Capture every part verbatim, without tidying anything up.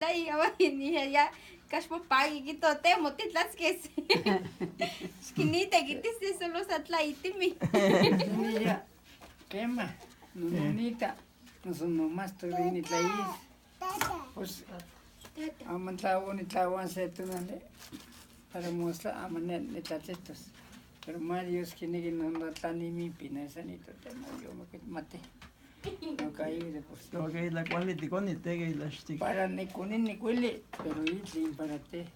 Ay, away, niya, ya, kaxpa pagi kito, te, moti tlaskes. Xkinite, kitiste, solo sa tla itimi. Niya, kema, no, no, nita, no, so, no, mas, to, ni, tla, is. Pues, aman tla, ni, tla, wan, se, tu, nale. Para mostrar, aman, ne, ne, tla, testos. Pero, ma, Dios, kine, que no, no, tla, ni, mi, pina, esa, ni, to, te, ma, yo, me, mate. No caí de por sí. Tengo que ir la cual y te con y te que la shtik. Para ni con ni cuele, pero y sin para te.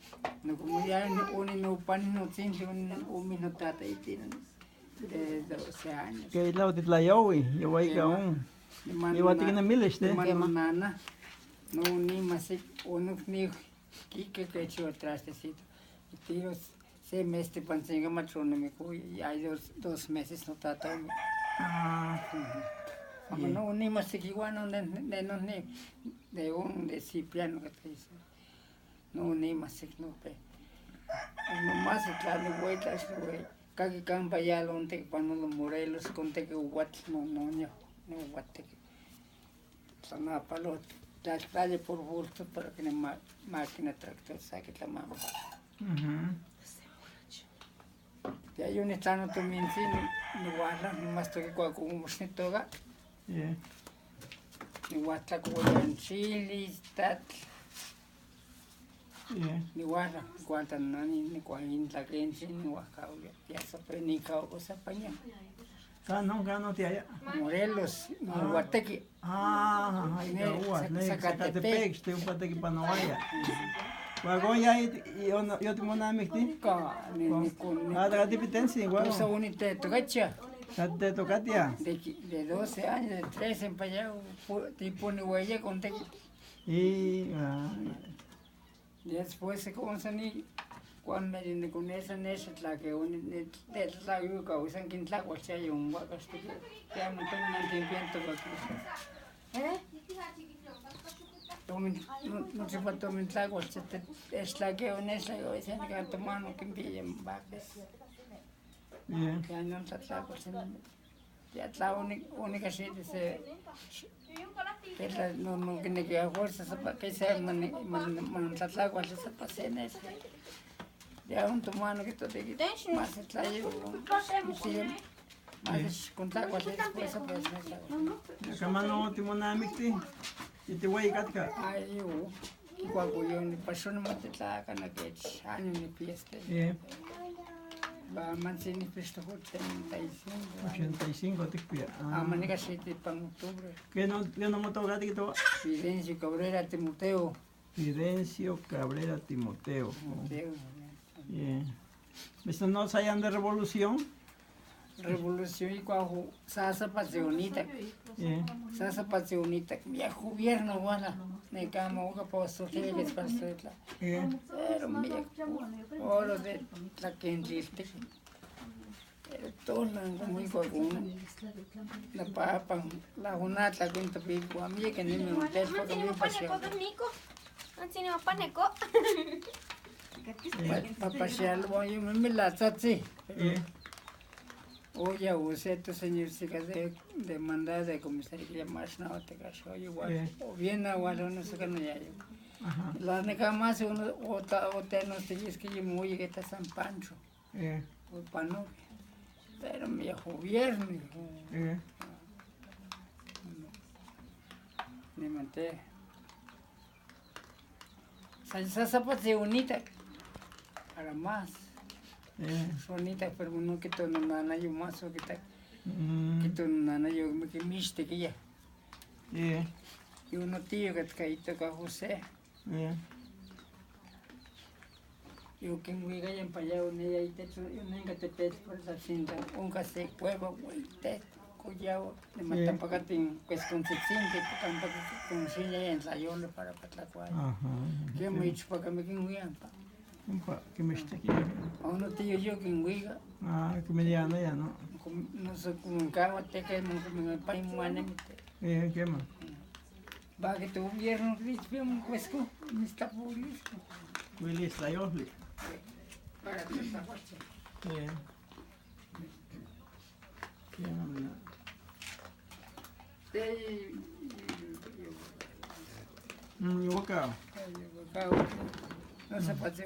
No como ya ni un no pan no sin un un minuto tata y tiene de doce años. Que la de la yawi, yo voy a un. Yo voy a tener miles de. Hermano nana. No ni más o no ni kike que hecho atrás de sitio. Tiros. Se meste pansinga matrone me ku ya dos, dos meses no tata. Ah. Ujú. Ama no ni masiki wan no ne ne no ne de un de Cipriano que te dice. No ni masik no pe. No más claro vuelta este güey. Kaki kampa ya lo te pano los Morelos con te que uwat no no no no uwat te que sana palo. Dale por gusto para que ma máquina tractor saque la mama. Ujú. Ya yo ni tano to minsi ni wala ni mas to que kwa como ni toga. Yeah. Ni wala ko yan chili tat. Yeah. Ni wala kwanta nani ni kwa in la kensi ni waka ya. Ya sa pe ni ka o sa paña. Kano kano te aya. Morelos, no Guateque. Ah, ay, Zacatepec, este un pate que panawaya. Wagon ya yo no yo te mona mi ti. Ka ni ni con ni. Ah, te pitensi wagon. Sa unite tokacha. Te tokatia. De de doce años, de trece en payao, tipo ni huella con te. Y ah. Después se comienza ni cuando me dicen con esa nesa la que un de la yuca usan quien la cual se hay un guapas que ya me toman tiempo porque ¿eh? No se va a tomar la cual se te es la que un es la que se han tomado que envíen bajes. Ya no está la cual se ya la única única se dice que la no no que ne que fuerza se para que se man man man la cual se pasa en eso. Ya un tomano que todo que más está yo. Más con la cual se después se puede hacer. Kama no te mona mi ti. Y te voy a katka. Ay yo. Kwa kuyo ni pasó no mate la kana que año ni fiesta. Eh. Va manse ni fiesta ochenta y cinco. Ochenta y cinco te pia. Ah, manica siete para octubre. Que no que no moto gati to. Fidencio Cabrera Timoteo. Fidencio Cabrera Timoteo. Timoteo. Yeah. Mister No sayan de revolución. Revolución y cuajo sasa pasionita. Yeah. Sasa pasionita. Mi gobierno wala. Ne kama uka pa su hele pastor. Yeah. Pero mi oro de la kendil. Pero todos la como igual con la papa, la junata con tu pico, a mí que ni me hotel porque me paseo. Ansi ni mapaneko. Papashialo yo me la tsatsi. Oye, usted tu señor siga de demanda de comisaría más no te caso igual. O bien igual no se gana ya yo. La nega más uno o ta o te no se es que yo me voy a San Pancho. Eh. Pues para no. Pero mi gobierno. Eh. Ni mate. Salsa zapatse unita. Para más. Eh. Sonita, pero no que todo nada yo más o que tal. Mm. Que todo nada yo me que miste que ya. Eh. Y uno tío que te caíto que José. Eh. Yo que muy gallo en payao ni ahí te yo nunca te pet por esa cinta. Un casi cueva, güey, te cuidado de matar para que pues con se cinta, para que con silla en la yola para para la cual. Ajá. Que me he hecho para que me quede muy ampa. Umpa, que me esté aquí. A uno tío yo que en Huiga. Ah, que me diga no ya no. No sé cómo en Cagua te que no me pa en mane. Eh, ¿qué más? Va que tu gobierno crispia un cuesco, me está publisco. Willis la yosli. Para que está guacho. Eh. ¿Qué onda? Te Mm, igual acá. Ay, igual acá. No se pasó.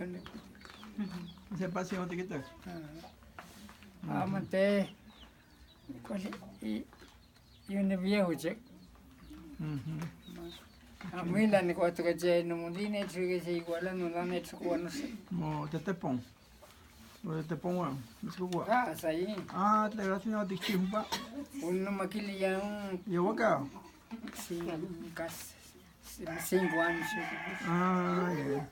Se pasó, te quita. Ah, mate. ¿Cuál es? Y, y un viejo, che. Mhm. A mí la ni cuatro que che, no, mundine, che, que se iguala, no la ni, che, cuando se. Mo, te te pon. Mo, te te pon, weón. Let's go, weón. Ah, está ahí. Ah, te gracias, no te chimpa. Uno más que le llaman, Igual acá. sí, casi, cinco años, sí. Ah, yeah.